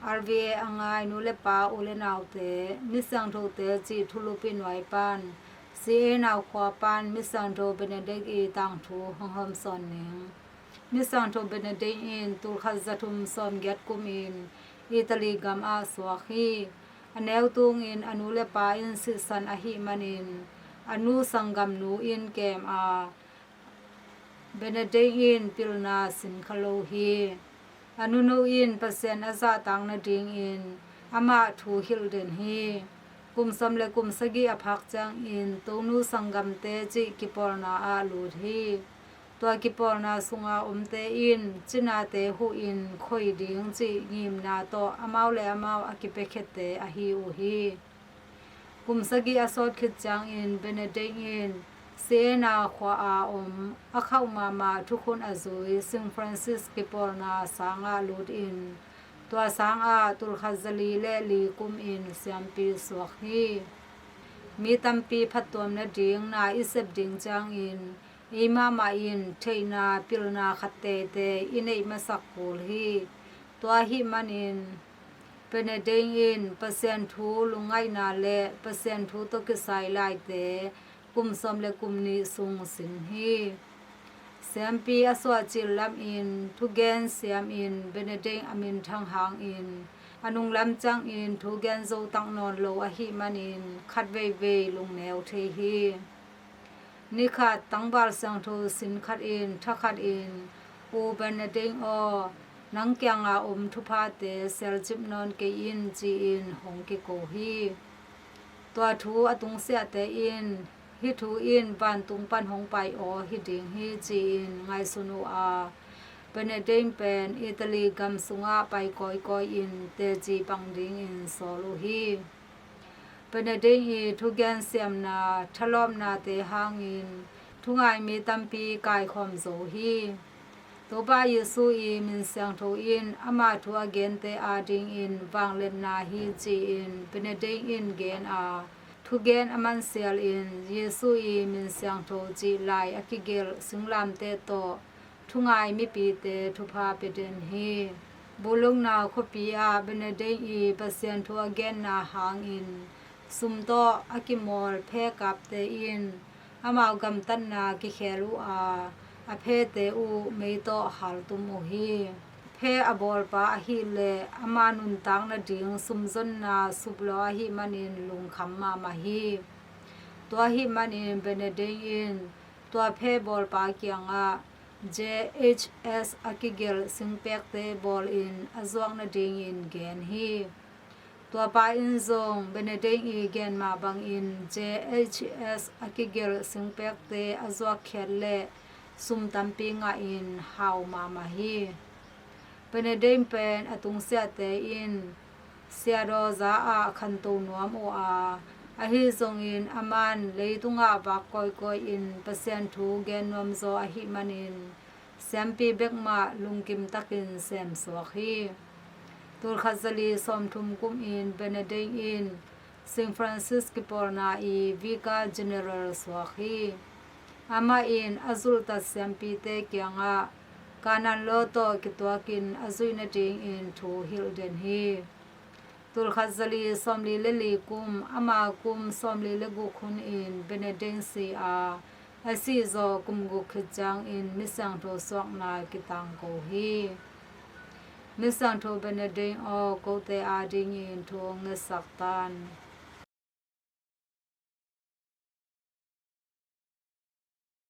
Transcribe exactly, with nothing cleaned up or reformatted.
R V A a ngai nu le pa, u le naute, Misiangthote cih thulupi nuai pan, C A Nau khua pan Misiangtho Benedict i tangthu hong hawmsawn ning. Misiangtho Benedict in tulkhat zathum sawmgiat kumin Italy gam ah suak hi. A neu tungin a nu le pa in sihsan ahih manin a nu sanggamnu in kem a, Benedict in pilna sin kha lo hi. A nunu in Pasian a zahtak nadingin amah thu hilh den hi. Kum sawm le kum sagih a phak ciangin Tonu Sanggamte cih kipawlna ah lut hi. Tua kipawlna sunga omte in cinate huhin khoi ding cih ngimna tawh amau le amau a kipiakhiate ahi uh hi. Kum sagih a sawt khit ciangin Benedict in Siena khua-a om a khauh mahmah thukhun a zui Saint Francis kipawlna sangah lutin, tua sangah tulkhat zali le li kumin siampi suak hi. Mi tampi phattuam nading na i sep ding ciangin eimah mah in theihna pilna khat teitei i neih masak kul hi. Tua ahih manin Benedict in Pasian thu lungngaihna le Pasian thu tawh kisai laite kum sawm le kum nih sung sin hi. Siampi a suah cil lamin thugen siamin Benedict a minthang hangin a nunglam ciangin thugen zo tak nawn lo ahih manin khat veivei lungneu thei hi. Nikhat tangval siangtho sin khat in thakhat in, U Benedict aw, nang kianga om thuphate selcip nawn kei in, ci-in hong kiko hi. Tua thu a tungsiahte in hih thu in vantung pan hong pai aw hi ding hi, ci-in ngaihsun uh a, Benedict pen Italy gam sungah pai kawikawi in teci pang dingin sawl uh hi. Benedict i thugen siamna thalawpnate hangin thungai mi tampi kaikhawm zo hi. Topa Jesu i min siangtho in ama thu a gente adingin vangliatna hi, ci-in Benedict in gen a, thugen a mansialin Jesu i min siangtho cih lai a kigelh singlamteh tawh thungai mipite thupha pia den hi. Bologna khuapi ah Benedict i Pasian thu a genna hangin sum tawh a kimawl phe kapte in amau gamtatna kikhel uh a, a phete uh mei tawh haltum uh hi. Phe a bawlpa ahileh ama nuntak nading sumzonna sup lo ahih manin lungkham mahmah hi. Tua ahih manin Benedict in tua phe bawlpa kiangah J H S a kigelh singpekte bawlin a zuak nadingin gen hi. Tuapa in zong Benedict i gen mah bangin J H S a kigelh singpekte a zuakkhiat leh sum tampi ngahin hau mahmah hi. Benedict pen a tungsiahte in siadaw za ah khanto nuam uh a, ahi zongin aman leitungah vak kawikawi in Pasian thu gen nuamzaw ahih manin siampi bekmah lungkim takin semsuak hi. Tulkhat zali sawmthum kumin Benedict in Saint Francis kipawlna i Vicar General suak hi. Amah in a zulhtat siampite kiangah Canon Law tawh kituakin a zuih nadingin thu hilh den hi. Tulkhat zali sawmli le li kum, ama kum sawmli le guk hunin Benedict si a, a sihzawh kum guk khit ciangin Misiangtho suakna kitangko hi. Misiangtho Benedict aw, kote adingin thu hong ngetsak tan.